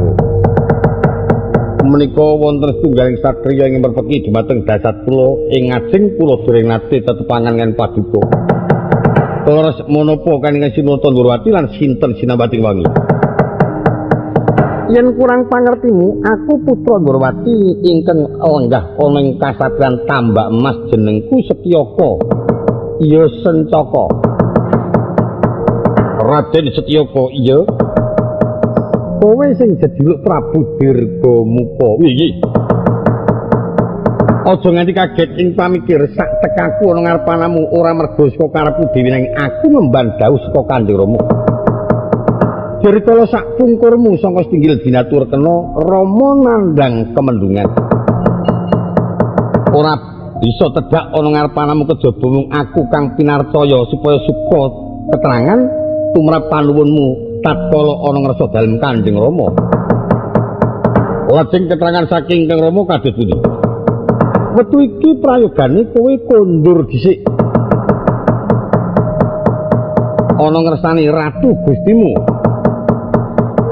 Bathara. Menika wonten setunggaling satriya ing merpeki dumateng dasat kula ing ngajeng kula dereng nate tetepangan kan paduka. Terus menapa kaningan Sinata Ndorowati lan sinten sinambating wangi? Yen kurang pangertimu, aku putra Ndorowati ingkang lenggah ana ing kasatriyan Tambak Emas jenengku Setyaka. Iya Sencaka. Raden Setyaka, iya. Kowe sing jejuluk Prabu Dirgamuka. Iki. Aja nganti kaget ing pamikir sak tekaku ana ngarepanamu ora mergo saka karepku dhewe nanging aku ngemban dawuh saka Kanjeng Rama. Dirikala sak pungkurmu sangka setinggil dinatur kena Rama nandhang kemendungan. Ora bisa tedhak ana ngarepanamu kejaba mung aku kang pinarcaya supaya suka keterangan tumrap panuwunmu tatkala ana ngrasa dalem Kanjeng Rama. Lajeng keterangan saking Kang Rama kados pundi? Wetu iki prayogane kowe kondur dhisik. Ana ngersani ratu Gustimu.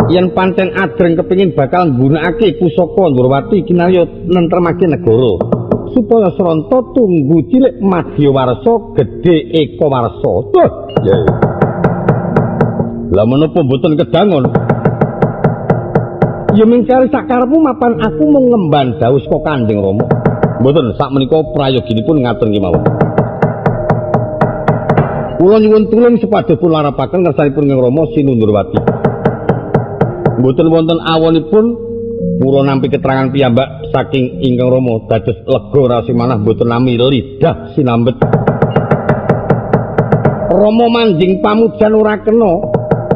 Yen pancen adreng kepengin bakal nggunakake pusaka Ndorowati kinarya nentremake negara supaya sranta tunggu cilik madya warsa gedhe eka warsa. Tuh, ya. Lah menapa mboten kedangon? Ya mingkari sakarepmu mapan aku mung ngemban dawuh saka Kanjeng Rama. Mboten sak menika prayoginipun ngaten kemawon. Kula nyuwun tulung supados pun larapaken ngersanipun Kang Rama Sinundurwati. Mboten wonten awonipun kula nampi keterangan piyambak saking ingkang Rama dados lega rasi manah mboten nami lidah sinambet. Rama manjing pamujan ora kena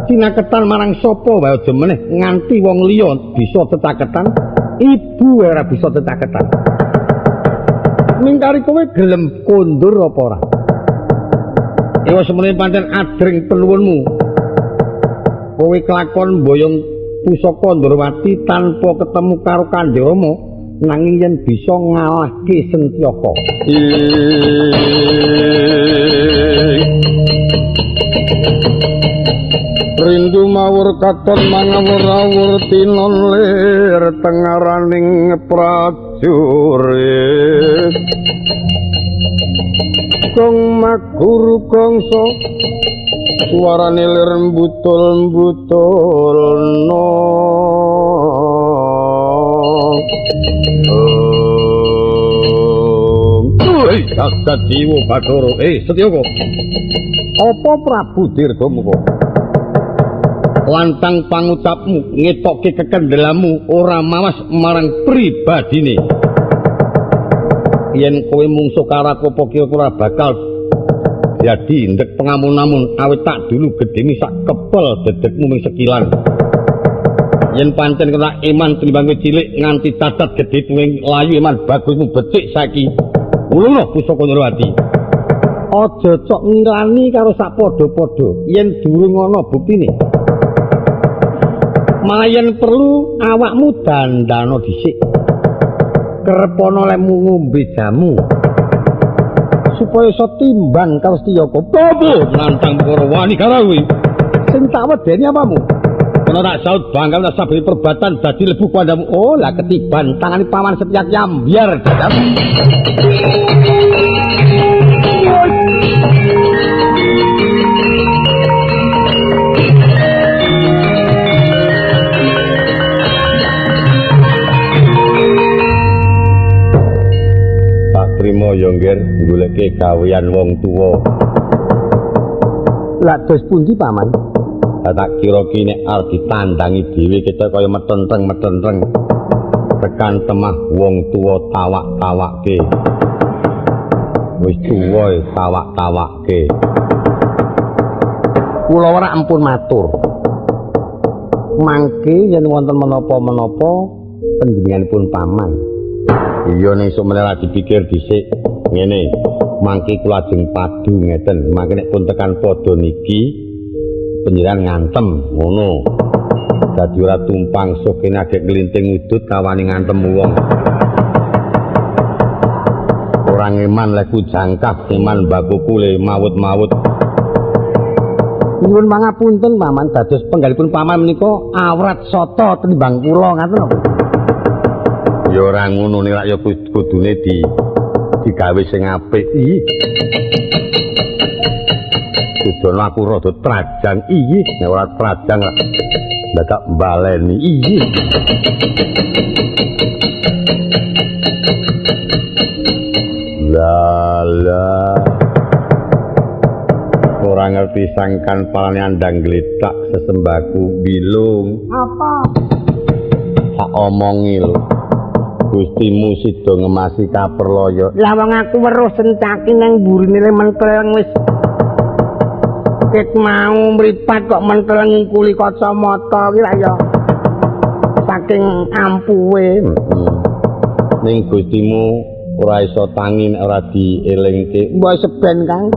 cinaketan marang sapa wae aja meneh nganti wong liya bisa tetaketan, ibu ora bisa tetaketan. Mingkari kowe gelem kondur apa ora? Ewa semene pancen adreng penuwunmu. Kowe kelakon mboyong pusaka Ndorowati tanpa ketemu karo Kanjeng Rama nanging yen bisa ngalahke Sentyaka. Rindu mawur katon mangawur-awur tinon lir tengaraning prajurit. Kong maguru kongso suarane lir mbutul-mbutul no. Jagat Dewa Bathara. Setyaka. Apa Prabu Dirgamuka? Lantang pangucapmu ngetokke kekendelamu ora mawas marang pribadine. Yen kowe mungsuh karo aku apa kira-kira bakal dadi ndek pengamun-amun awit tak dulu gedhemi sak kepel dedekmu ming sekilan. Yen pancen kena iman tinimbang kowe cilik nganti cacat gedhe tuwing layu iman bagusmu becik saiki. Ulungno pusaka Ndorowati. Aja cok ngilani karo sak padha-padha yen durung ana buktine. Malah yen perlu awakmu dandano dhisik. Kerepana lemu ngombe jamu supaya iso timbang karo Setyaka. Apa nantang perkara wani karo kuwi? Sing tak wedeni apamu? Kena tak saut bangkal tak sabeni perbatan dadi lebu kuandamu. Oh, lah ketiban tangane paman Setyaki ambyar dadamu. Trimo yo nggir goleke gawean wong tuwa. Lah dos pundi paman? Lah tak kira ki nek arep ditandangi dhewe kita kaya metentreng-metentreng. Tekan temah wong tuwa tawak-tawakke. Wis tuwa tawak-tawakke. Kula ora ampun matur. Mangke yen wonten menapa-menapa panjenenganipun paman. Iya ning sok meneh dipikir dhisik ngene mangke kula ajeng padu ngeten mangke nek pun tekan padha niki panjenengan ngantem ngono dadi ora tumpang sokene agek nglinting udut kawani ngantem wong ora ngeman leku jangkah eman bakuku le mawut-mawut Nyuwun pangapunten paman, dados penggalipun paman menika awrat sata tenimbang kula ngaten apa? Ya ora ngono nek ya kudune digawe sing apik. Ih. Kudono aku rada trajang. Ih, nek ora trajang lak dadak baleni. Ih. Lala. Ora ngerti sangkan palane andang gletak sesembaku bilung. Apa? Tak omongi lho. Gustimu sida ngemasi kaperlaya. Lah wong aku weruh Sencaki nang mburine le menteleng wis. Ket mau mripat kok menteleng ngungkuli kacamata ki lak ya. Saking ampuhe. Ning Gustimu ora iso tangi nek ora dielingke. Mbok seben Kang.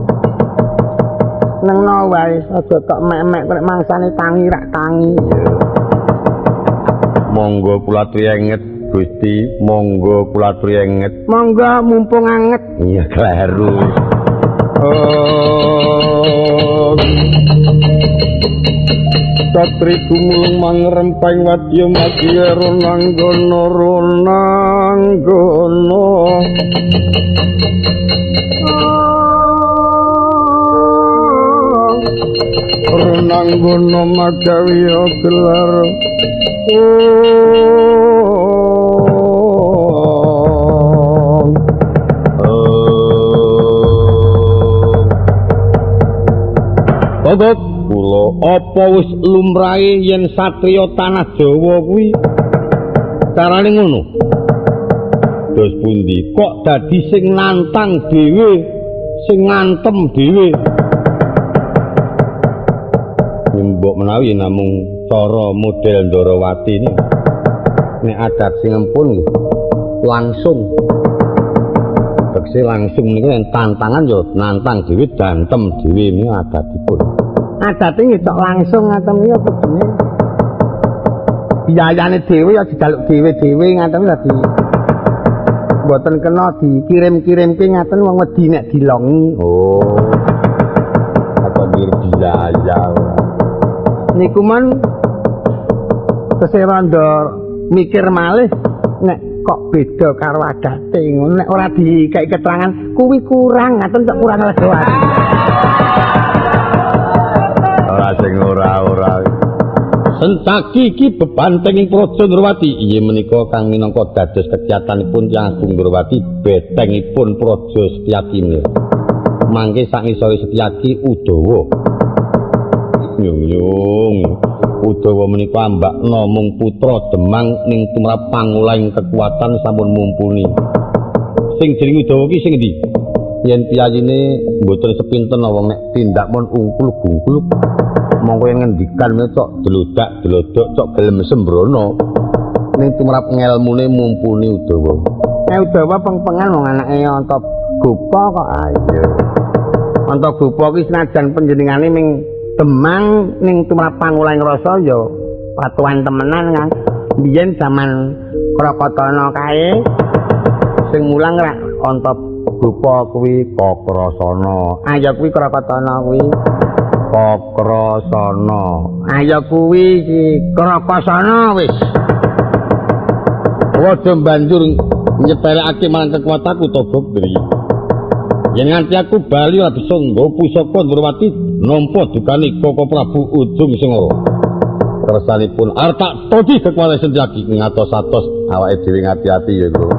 Nengno wae aja tok mek-mek nek mangsane tangi rak tangi. Monggo kula trienget Gusti, monggo kula trienget. Monggo mumpung anget. Iya kleru. Satri gumulung mangrempeng wadya madya ronanggono ronanggono. Renanggono magawi gelar. Bapak kula apa wis lumrahe yen satriya tanah Jawa kuwi carane ngono? Terus pundi kok dadi sing nantang dhewe, sing ngantem dhewe? Mbok menawi namung cara model Ndorowati ini nek adat sing empun langsung tegese langsung niku yen tantangan ya nantang dhewe dantem dhewe niku adatipun. Adate nggih tok langsung ngaten iki apa jenenge? Biayane dhewe ya dijaluk dhewe-dhewe ngaten dadi mboten kena dikirim-kirimke ngaten wong wedi nek dilongi. Oh. Apa biaya. Niku men tesih rada mikir malih nek kok beda karo adate ngono nek ora dikeki keterangan kuwi kurang ngaten tok kurang lega ati. Ora sing ora-ora. Sencaki iki bebanteng ing Praja Ndrawati. Inggih menika kang minangka dados kegiatanipun Tiyang Agung Ndrawati betengipun Praja Setyaki. Mangke sak ngisore Setyaki Udawa. Yung-yung. Udawa menika ambakna mung putra Demang ning tumrap pangolahing kekuatan sampun mumpuni. Sing jenenge Udawa ki sing endi? Yen piyayine mboten sepinten wong nek tindak mon ungkul-gungkul. Mongko yen ngendikan cok dlodak-dlodok cok gelem sembrono. Ning tumrap ngelmune mumpuni Udawa. Nek Udawa pengpengan wong anake Antagopa kok. Ayo. Antagopa ki senajan panjenengane ming Demang ning tumrap pangolahing rasa ya patuhan temenan kan. Biyen jaman Krakatana kae sing mulang rak Antagopa kuwi Kakrasana. Ayo kuwi Krakatana kuwi. Kakrasana. Ayo kuwi si Krakasana wis. Waja banjur nyepelekake marang kekuatanku to Gobri. Yen nganti aku bali ora bisa nggawa pusaka Ndrawati nampa dukane Koko Prabu Ujung Sengara. Kersanipun arep tak todi kekuatan Setyaki ngatos-atos awake dhewe ngati-ati ya, Bro.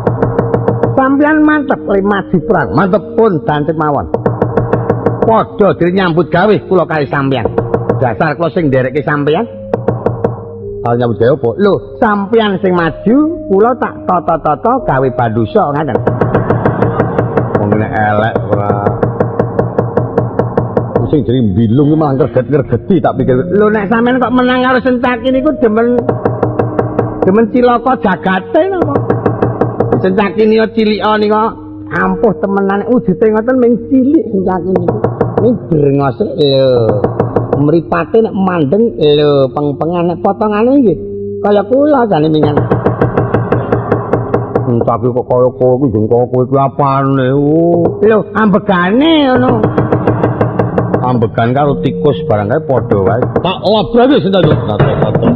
Sampeyan mantep le maju perang, mantep pun dantip mawon. Padha diri nyambut gawe kula kali sampeyan. Dasar kula sing nderekke sampeyan. Arep nyambut gawe apa? Lho, sampeyan sing maju, kula tak tata-tata gawe bandusa ngaten. Wong nek elek ora. Sing jenenge bilung malah ngreget-ngregeti tak pikir. Lho nek sampeyan kok menang karo Sencaki niku demen demen cilaka jagate napa? Sencaki niku cilika nika ampuh temenan wujude ngoten ming cilik Sencaki niku. Ning brengose lho. Mripate nek mandeng lho pengpengan nek potongane nggih kaya kula jane mingan. Tapi kok kaya kowe kuwi jeng kaya kowe kuwi apane? Lho ambegane ngono. Ambegan karo tikus barang kae padha wae. Tak labrake sentaki. Atos-atos.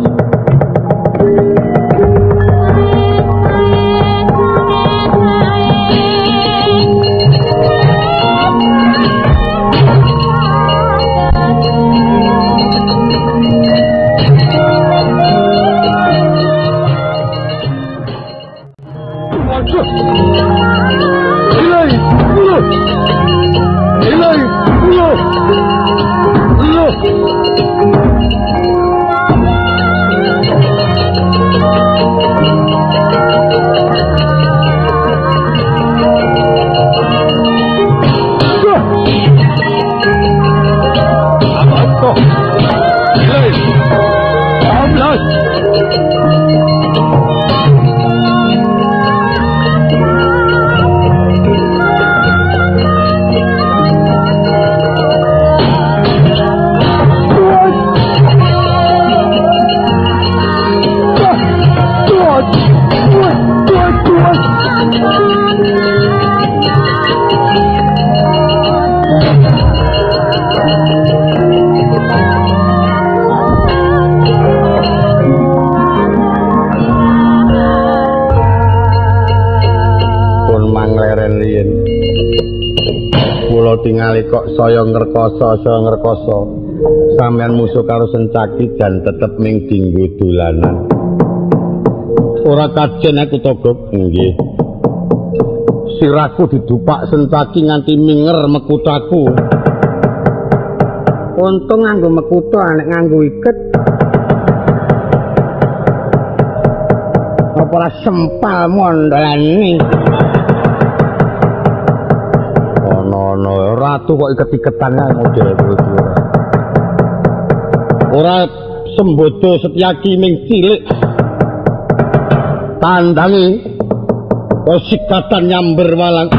Tingali kok saya ngrekoso, saya ngrekoso. Sampeyan musuh karo Sencaki jan tetep ming dinggo dolanan. Ora kajen aku Togok. Nggih. Sirahku didupak Sencaki nganti minger mekutaku. Untung nganggo mekuta, nek nganggo iket. Apa ora sempal mondolane. Ono ratu kok iket-iketan kae model kuwi ora. Ora sembodo Setyaki ming cilik. Tandange kok sikatan nyamber walang.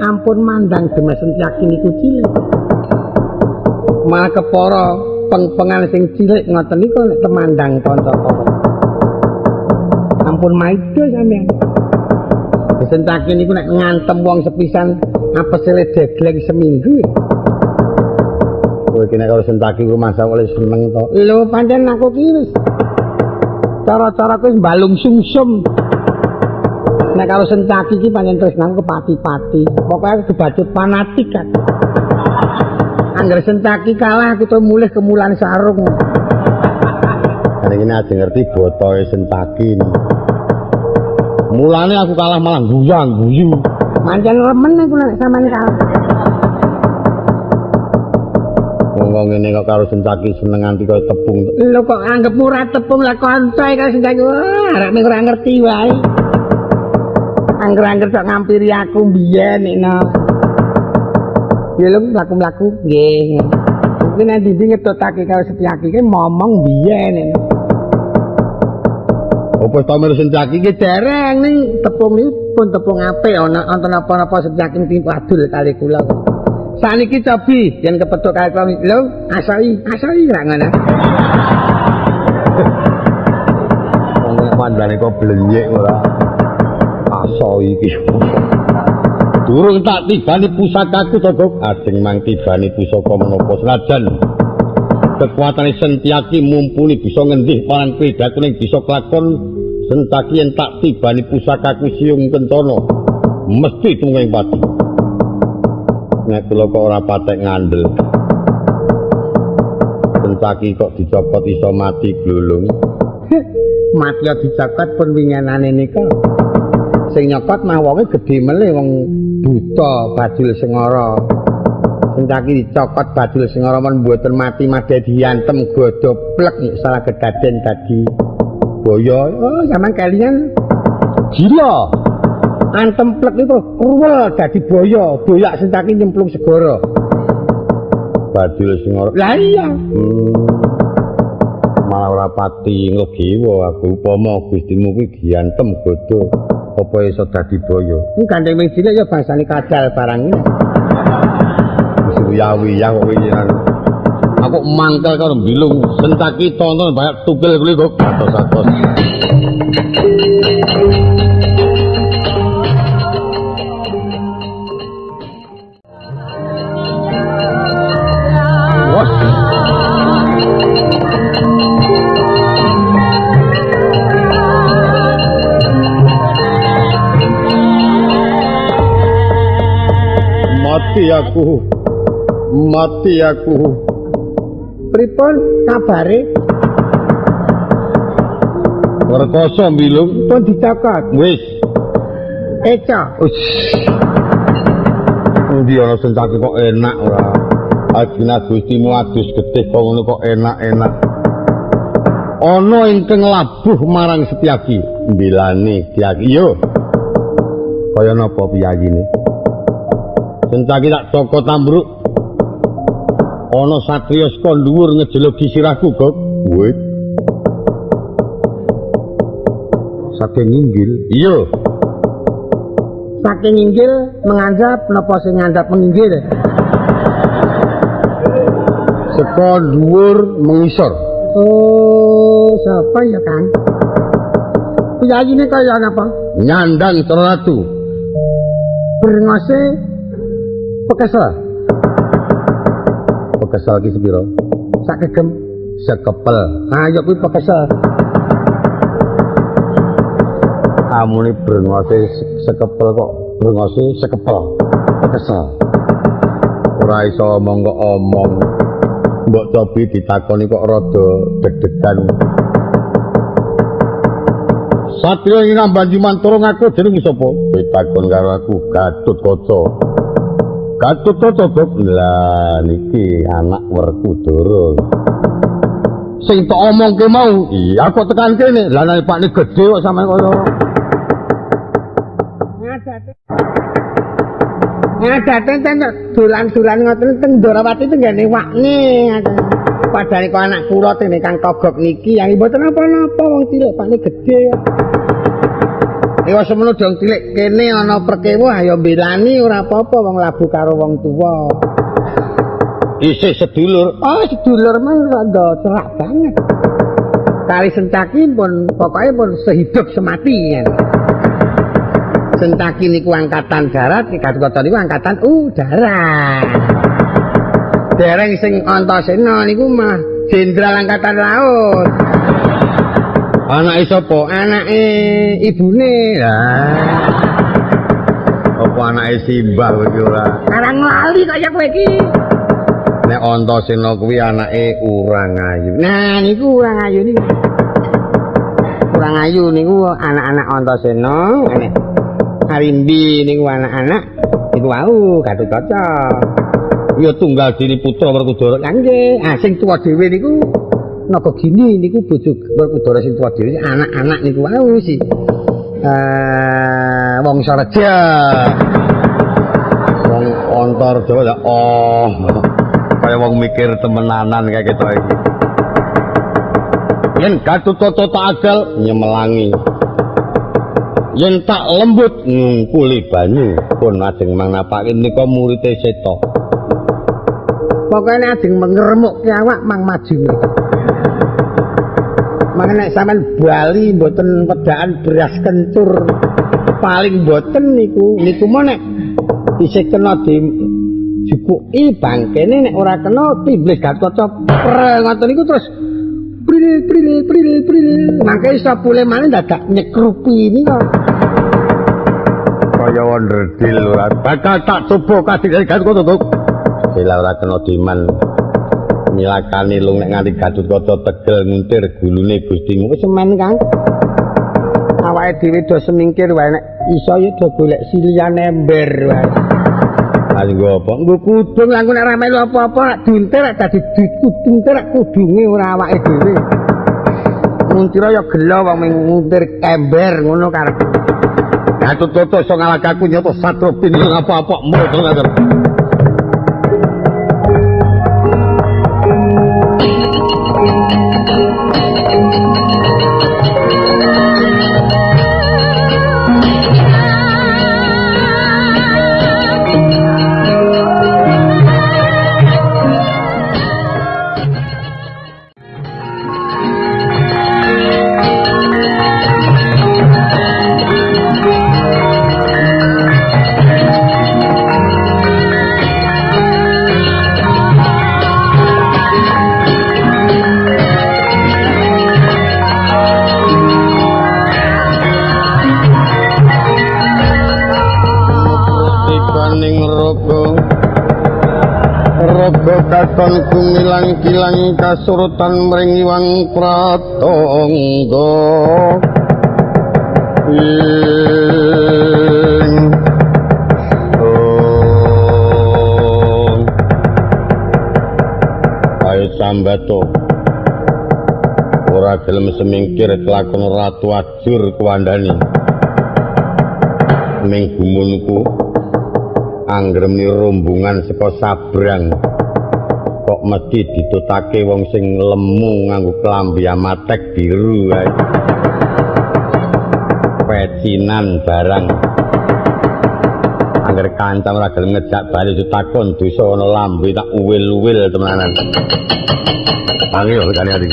Ampun mandang Demas Setyaki niku cilik. Malah kepara peng-pengan sing cilik ngoten niku nek temandang kanca-kanca. Ampun maido sampeyan. Setyaki niku nek ngantem wong sepisan apesele degleng seminggu. Kowe iki nek karo Sencaki ku masa oleh seneng to. Lho pancen aku ki wis cara-cara ku wis balung sungsum. Nek karo Sencaki ki pancen tresnaku kepati-pati. Pokoke aku kebacut fanatik kan. Angger Sencaki kalah aku to mulih kemulan sarung. Nek iki aja ngerti botoe Sencaki. Mulane aku kalah malah guyang-guyu. Pancen remen aku nek sampeyan kalah. Wong ngene kok karo Sencaki seneng nganti kaya tepung. Lho kok anggepmu ora tepung lah kanca karo Sencaki. Wah, arek ora ngerti wae. Angger-angger tok ngampiri aku mbiyen nek. Ya lho mlaku-mlaku nggih. Mungkin nek ndi ngetutake karo Setyaki ki momong mbiyen nek. Apa to miru Sencaki ki dereng ning tepung niku pun tepung apik ana wonten napa-napa Setyaki mesti adul kali kula. Saniki cobi yen kepethuk kali kula lho asoi asoi ra ngono. Wong nek mandane kok blenyik ora. Asoi iki. Durung tak tibani pusakaku Togok, ajeng mang tibani pusaka menapa senajan kekuatane Setyaki mumpuni bisa ngendih parang kredaku ning bisa kelakon Sencaki yen tak tibani pusakaku Siung Kencana mesti tumenging pati. Nek kula kok ora patek ngandel. Sencaki kok dicopot iso mati glulung. Mati dicopot pun winginane nika. Sing nyokot mah wonge gedhe melih wong buta Bajul Sengara. Sencaki dicokot Bajul Sengara men mboten mati madhe diantem godho plek salah kedaden dadi boyo. Oh, sampean kalian gila. Antem plek itu kruwel dadi boyo, doyak Sencaki nyemplung segara. Bajul Sengara. Lah iya. Malah ora pati nglegiwa aku upama Gustimu kuwi diantem godho apa iso dadi boyo. Iki gandeng wing cilik ya bangsane kadal barang ini. Wis wiyah-wiyah kok winginan. Aku mangkel karo mbilung Sencaki tonton banyak tukil kuwi kok atos-atos. Mati aku. Mati aku. Pripun kabare? Werkasa mbilung pun dicokot. Wis. Eca. Wis. Endi ana Sencaki kok enak ora? Ajina Gustimu adus getih kok ngono kok enak-enak. Ana ingkang labuh marang Setyaki, mbilani Setyaki. Yo. Kaya napa piyayine? Sencaki tak cokot ambruk. Ana satriya saka dhuwur ngejelogi sirahku, Gok. Wit. Saking inggil. Iya. Saking inggil menganjap napa sing ngandhap menginggil? Saka dhuwur mengisor. Oh, sapa ya, Kang? Piyayine kaya napa? Nyandang Ratu. Brengose pekesel. Pekesel ki sepira? Sak gegem sekepel. Ha ya kuwi pekesel. Amune brengose sekepel kok brengose sekepel. Pekesel. Ora iso omong kok omong. Mbok cobi ditakoni kok rada deg-degan. Satria ing Banjumantara ngaku jeneng sapa? Kowe takon karo aku Gatotkaca. Gatotkaca, Gok. Lah niki anak Werkudara. Sing tok omongke mau, iya kok tekan kene. Lah nek pakne gedhe kok sampeyan kaya ngadate ten dolan-dolan ngoten teng Ndorowati tenggene wakne ngaten. Padahal kok anak kula tene Kang Togok niki yang mboten napa-napa wong cilik pakne gedhe. Ewa semono dong cilik kene ana perkewo ayo mbelani ora apa-apa wong labu karo wong tuwa. Isih sedulur. Oh, sedulur men rada cerak banget. Kali Sencaki pun pokoke pun sehidup semati. Sencaki niku angkatan darat, Gatotkaca niku angkatan udara. Dereng sing Antasena niku mah jenderal angkatan laut. Anake sapa? Anake ibune. Lah. Apa anake simbah kowe iki ora? Karang lali kaya kowe iki. Nek Antasena kuwi anake Urangayu. Nah, niku Urangayu niku. Urangayu niku anak-anak Antasena, anak Arimbi niku anak-anak niku wau Gatotkaca. Ya tunggal dini putra Werkudara. Lah nggih, ah sing tuwa dhewe niku Nagagini niku bojo Werkudara sing tuwa dhewe anak-anak niku wau si Wangsareja. Wong Antarja ya oh. Kaya wong mikir temenanan kaya ketok iki. Yen Gatotkaca tak agal nyemelangi. Yen tak lembut ngungkuli banyu pun ajeng manapake nika murite Seta. Pokoke nek ajeng ngeremukke awak mang maju mriki. Mangke nek sampean bali mboten wedaan beras kencur paling mboten niku niku mo nek isih kena dijupuki bangkene nek ora kena timblis Gatotkaca pre ngoten niku terus pril pril pril pril mangke iso pule maneh dadak nyekrupi niku. Kaya wonderdil ora bakal tak coba kadik Gatotkaca. Sila ora kena diman nyilakani lung nek nganti Gatotkaca tegel nguntir gulune Gustimu. Wis semen Kang. Awake dhewe do semingkir wae nek iso ya do golek silian ember wae. Ha nggo apa? Nggo kudung lah engko nek ora melu apa-apa nek diuntir nek dadi dikudung nek kudunge ora awake dhewe. Nguntira ya gelo wong nguntir ember ngono karepe. Gatotkaca iso ngalahke aku nyata satro pinung apa-apa mboten ngaten. Katon gumilang-gilang kasurutan mring Iwang Pratangga. Ayo sambato. Ora gelem semingkir kelakon Ratu Ajur kuwandani. Ning gumunku anggremni rombongan saka sabrang. Kok mesti ditutake wong sing lemu nganggo klambi amatek biru kae. Pecinan barang. Angger kancam ora gelem ngejak bali ditakon dosa ana lambe tak uwil-uwil temenanan. Panggil kane ati.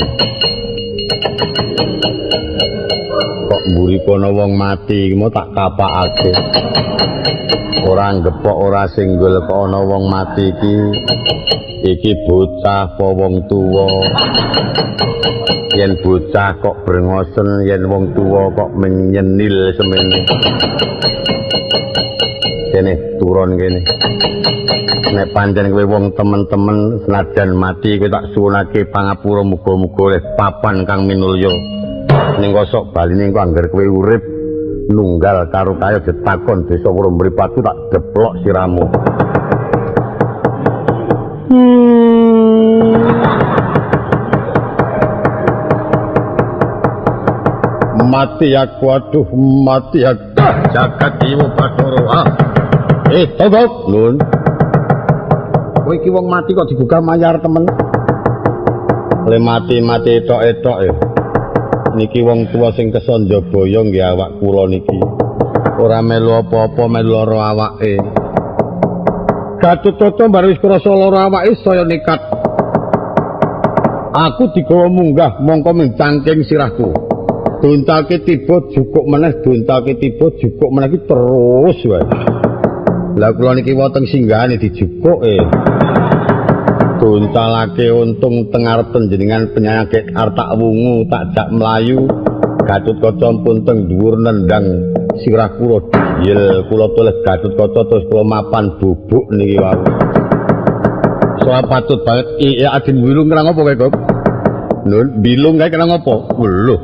Kok mburi kono wong mati iki mau tak kapakake. Ora ngepok ora singgul kok ana wong mati iki. Iki bocah apa wong tuwa? Yen bocah kok brengosen, yen wong tuwa kok menyenil semene. Kene turun kene. Nek pancen kowe wong temen-temen senajan mati kowe tak suwunake pangapura muga-muga oleh papan kang minulya. Ning kosok baline engko angger kowe urip nunggal karo kaya ditakon desa weruh mripatku tak deplok siramu. Mati aku, aduh mati aku. Jagat Dewa Bathara. Togok nun. Kowe iki wong mati kok digugah mayar temen. Le mati-mati etok-etok ya. Niki wong tuwa sing kesanja baya nggih awak kula niki. Ora melu apa-apa, melu lara awake. Gatotkaca bar wis krasa lara awake saya nekat. Aku digawa munggah mongko mencangking sirahku. Duntalke tiba jukuk meneh, duntalke tiba jukuk meneh iki terus wae. Lah kula niki wonten singgahane dijukuke. Duntalake untung teng arep panjenengan penyakit arep tak wungu tak jak mlayu. Gatotkaca pun teng dhuwur nendang sirah kula. Yel kula toleh Gatotkaca terus kula mapan bubuk niki wau. Soal patut banget. Iya adin wilung kena ngopo kowe, Gop? Nun, bilung kae kena ngopo? Lho.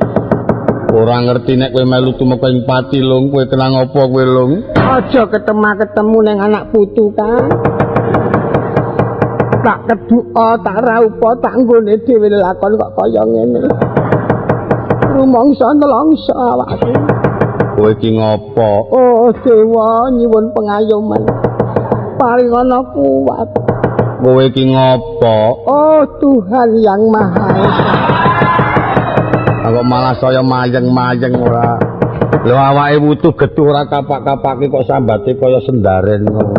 Ora ngerti nek kowe melu tumeka ing pati lung, kowe kena ngopo kowe lung? Aja ketemu-ketemu ning anak putu, Kang. Tak keduka, tak raupa, tak nggone dhewe lakon kok kaya ngene. Rumangsa nelongso awakku. Kowe iki ngopo? Oh, dewa nyuwun pengayoman. Paring ana kuat. Kowe iki ngopo? Oh, Tuhan yang Maha Esa. Kok malah saya mayeng-mayeng ora. Lho awake wutuh geduh ora kapak-kapake kok sambate kaya sendaren ngono.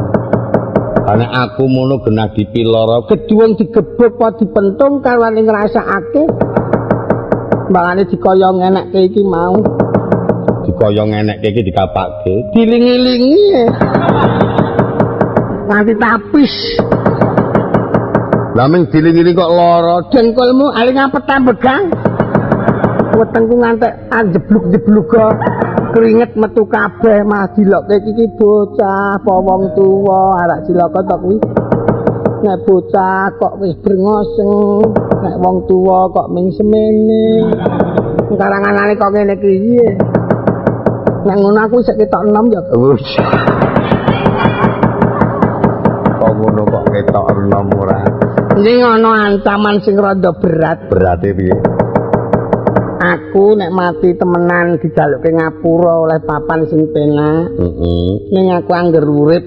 Nek aku mono genah dipiloro, geduwung digebuk apa dipentung karwane ngrasakake. Mbangane dikaya ngenekke iki mau. Dikaya ngenekke iki dikapake, dilingi-lingi. Nganti tapis. Lah ming dilingi-lingi kok lara, dengkulmu ali ngapetan begang. Wetengku ngantek anjebluk-jebluk keringet metu kabeh mah dilokke iki bocah apa wong tuwa arak cilaka to kuwi. Nek bocah kok wis brengoseng, nek wong tuwa kok ming semene. Karanganane kok ngene iki piye? Nek ngono aku sik ketok enom ya. Kok ngono kok ketok enom ora? Ning ana ancaman sing rada berat. Berate piye? Aku nek mati temenan dijalukke ngapura oleh papan sing penak. Ning aku angger urip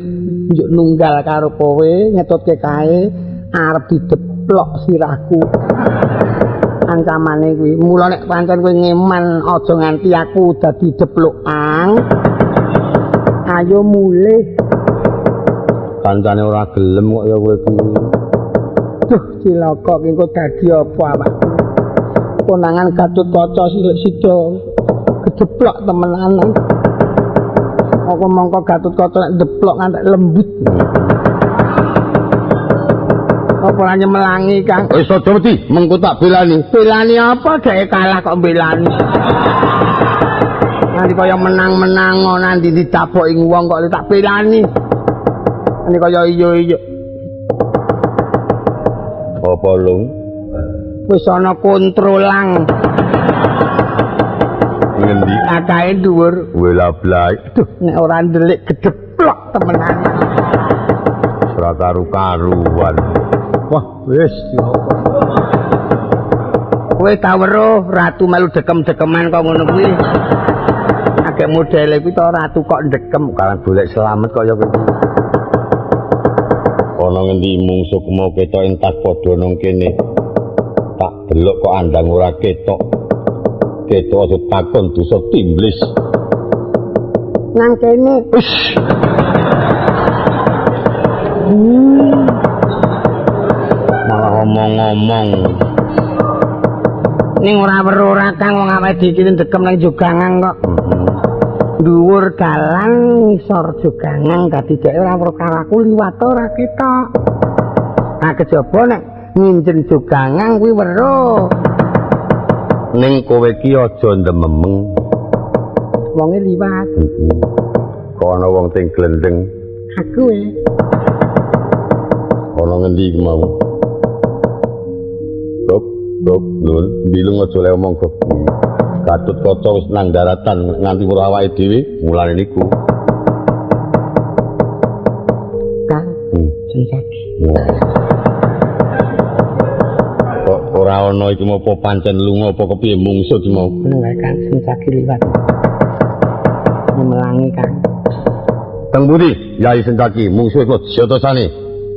njuk nunggal karo kowe ngetutke kae arep dideplok sirahku. Ancamane kuwi. Mula nek pancen kowe ngeman aja nganti aku dadi deplokan. Ayo mulih. Kancane ora gelem kok ya kowe kuwi. Duh cilaka ki engko dadi apa awakku. Konangan Gatotkaca sida kedeplok temenanan. Aku mongko Gatotkaca nek deplok ngantek lembut. Apa ora nyemelangi, Kang? Wis aja wedi, mengko tak belani. Belani apa? Dhek kalah kok belani. Nanti kaya menang-menang nanti ditaboki wong kok tak belani. Nanti kaya iya-iya. Apa lung? Wis ana kontrolang. Ngendi? Akae dhuwur. Wela blai. Duh, nek ora ndelik gedeplok temenan. Ora karu-karuan. Wah, wis kowe ta weruh ratu melu dekem-dekeman kok ngono kuwi. Agek modele kuwi to ratu kok ndekem kalang golek selamat kaya kowe. Ana ngendi mungsuh mau ketok entas padha nang kene. Tak delok kok andang ora ketok. Ketok aja takon dosa timblis. Nang kene. Wis. Malah omong-omong. Ning ora weruh ora Kang wong awake dhewe ndekem nang jogangan kok. Dhuwur dalan ngisor jogangan dadi dhek ora weruh karo aku liwat ora ketok. Nah kejaba nek nginjen jogangan kuwi weruh. Ning kowe iki aja ndememeng. Wonge liwat. Kok ana wong sing glendeng? Aku e. Ana ngendi iki mau? Gop, gop, nun, bilung aja le omong gop. Gatotkaca wis nang daratan nganti weruh awake dhewe, mulane niku. Kang, Sencaki. Kok ora ana iki apa pancen lunga apa kepiye mungsuh iki mau? Ngono wae Kang, Sencaki liwat. Memelangi Kang. Teng pundi? Yai Sencaki, mungsuh iku jatosane.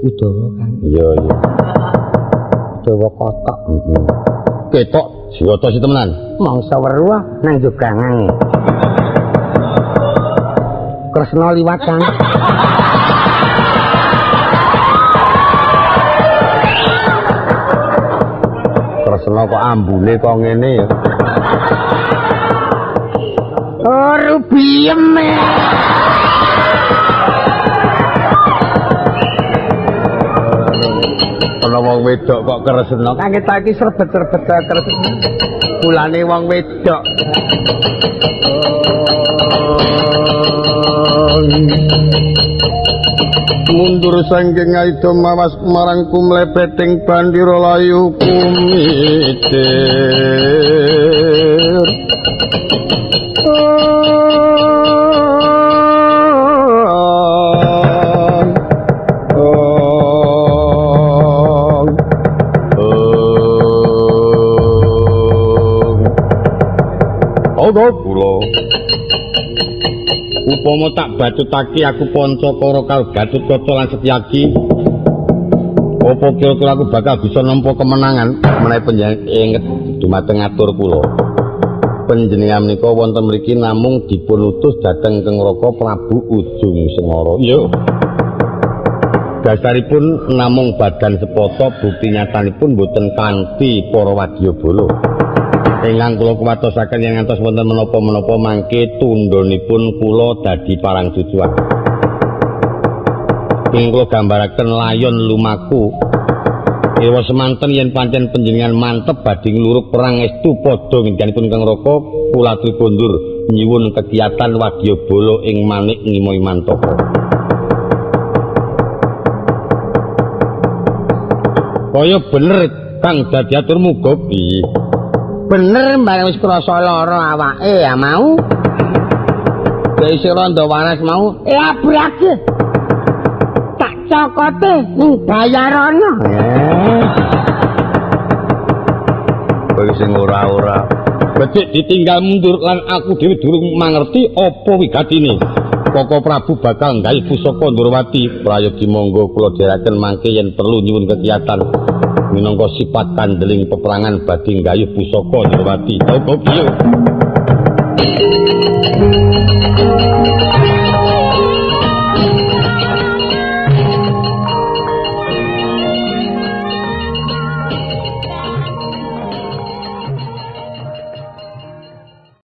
Udawa Kang. Iya, iya. Udawa kotok. Heeh. Ketok jata si temenan. Mangsa weruh nang jogangan. Kresna liwat Kang. Kresna kok ambune kok ngene ya. Oh, rubiem. Ana wong wedok kok kresna. Kang ketok iki srebet-srebet kaya kresna. Kulane wong wedok. Mundur saking aida mawas marang kumlebeting bandira layu kumitir. Kula upama tak bacutake aku Pancakara karo Gatotkaca lan Setyaki, apa kira-kira aku bakal bisa nampa kemenangan menawi panjenengan inget dumateng atur kula. Panjenengan menika wonten mriki namung dipun utus dhateng Kang Raka Prabu Ujung Sengara. Iya. Dasaripun namung badan sepata, bukti nyatanipun boten kanthi para wadyabala. Ingkang kula kuwatosaken yen ngantos wonten menapa-menapa mangke tundhonipun kula dadi parang cucuan. Ing kula gambaraken layon lumaku. Ewa semanten yen pancen panjenengan mantep badhe ngluruk perang estu padha ngendikanipun Kang Raka kula aturi kondur nyuwun kekiyatan wadyabala ing manik Ngimoi Mantaka. Kaya bener kang dadi aturmu Gopi. Bener bareng wis krasa lara awake ya mau. Dek isih rondo waras mau labrake. Tak cokote ning bayarono. Kowe sing ora-ora. Becik ditinggal mundur lan aku dhewe durung mangerti apa wigatine. Koko Prabu bakal nggawe pusaka Ndorowati. Prayogi monggo kula dherekaken mangke yen perlu nyuwun kekiyatan. Minangka sifat kandeling peperangan badhe nggayuh pusaka Ndorowati. Oh, piye?